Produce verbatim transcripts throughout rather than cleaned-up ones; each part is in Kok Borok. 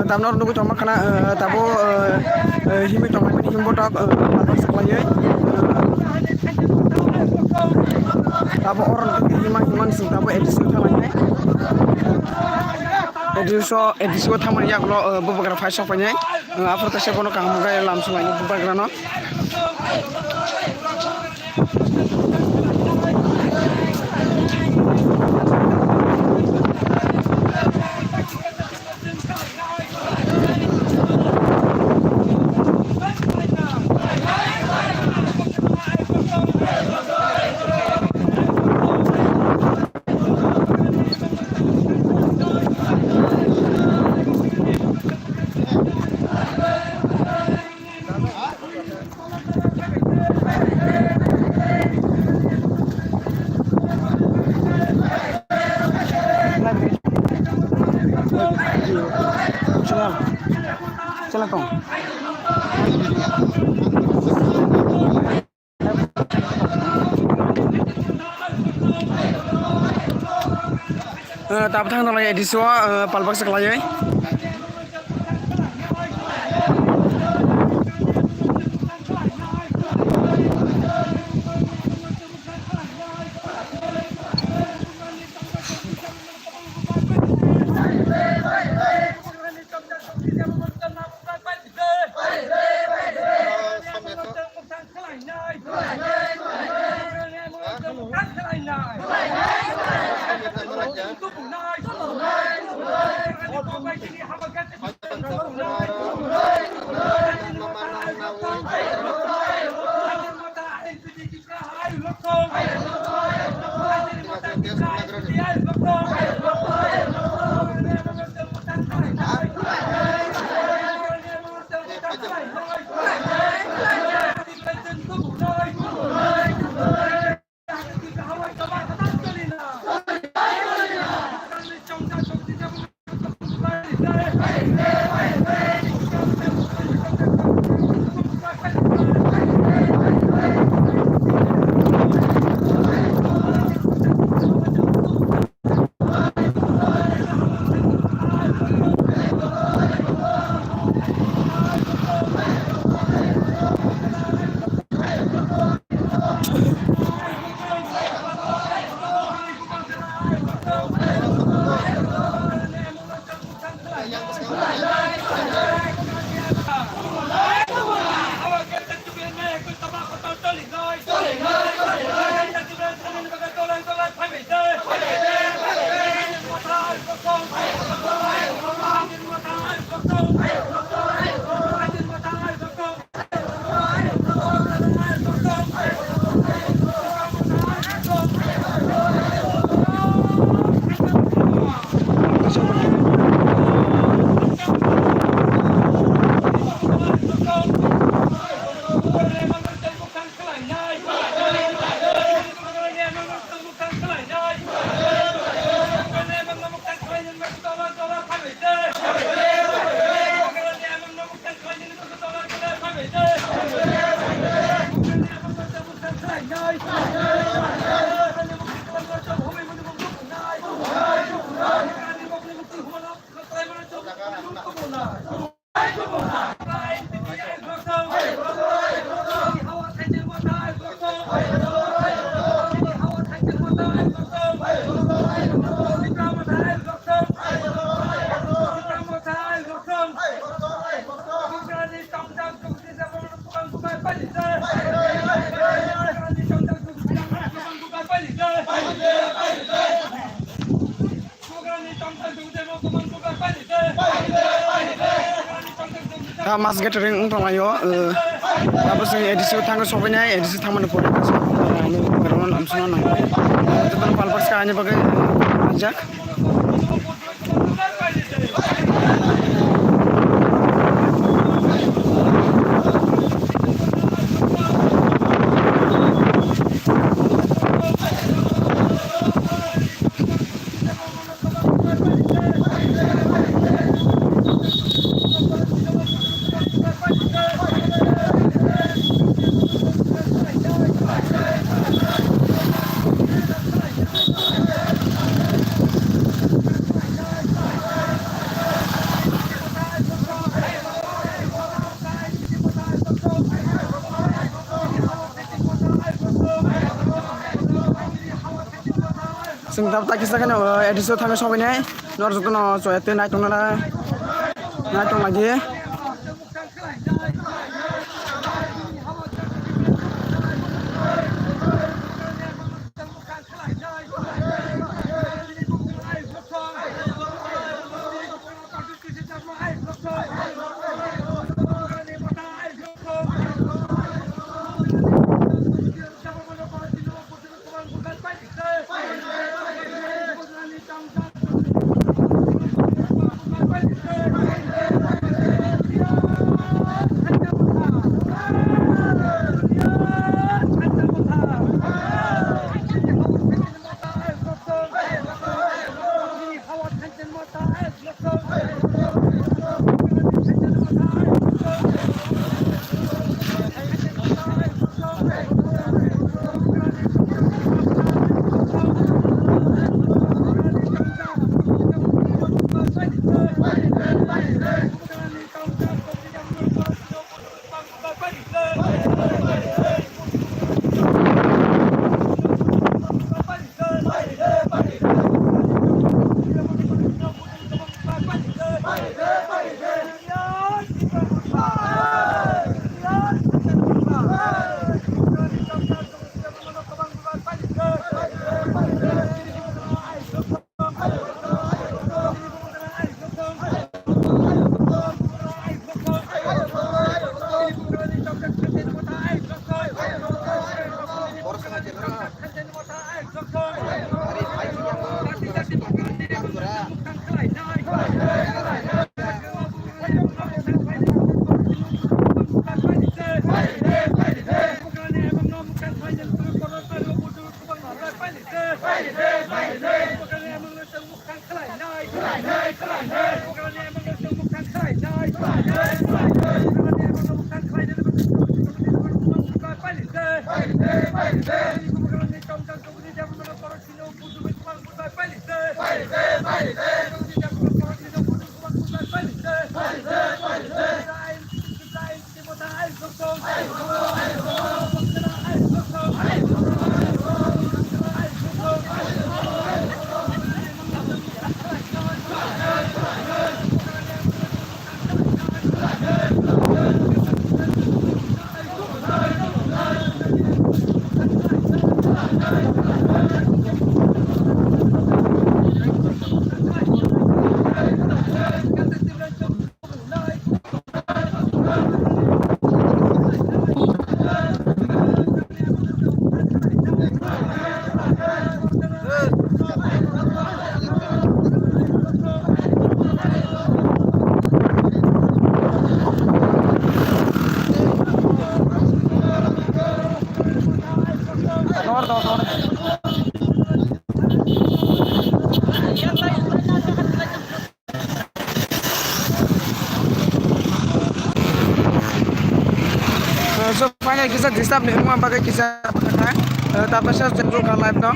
Tamno nugwi tongma khana, eh, tabo, eh, eh, himwi tongmani himbo tok, eh, tabo saklaiwi, eh, tabo oro hima hima sing tabo A D C o thanglainai. A D C o, A D C o thangmani yagulo, eh, bubagra phai sok painai. Eh, aphuru kaisa bono kaham khe lam swlainai bubagrano. Chwla, chwla tong. Eh, tabthang nalai A D C o, eh, palbak se kwlaiwi. Ta mass gathering wng tonglaio, eh, abo chwng A D C o thangwi sobainai, A D C thangmani pore kaisa, eh, ani program no amsongna nangnai. Jotono palpaksa ani bagwi, eh, rijak. Chwng tabuk takisa kheno, eh, A D C o thangwi sobainai. Nor jotono chwya twi naitok nai, naitok lagi. So, finally, Kisa disturb ni wngma bagwi kisa, eh, tapasa chwng rwkha live no.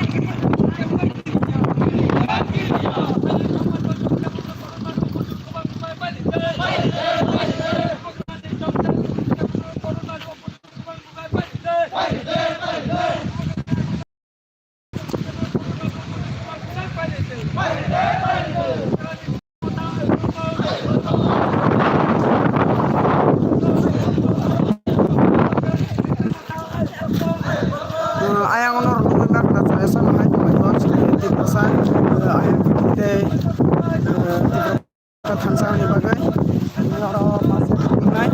Ayang ono rwgwi mak na chaya sama hai tongmani Tiprasa, ayang tei, eh, Tiprasa thansa ni bagwi oro mas nai.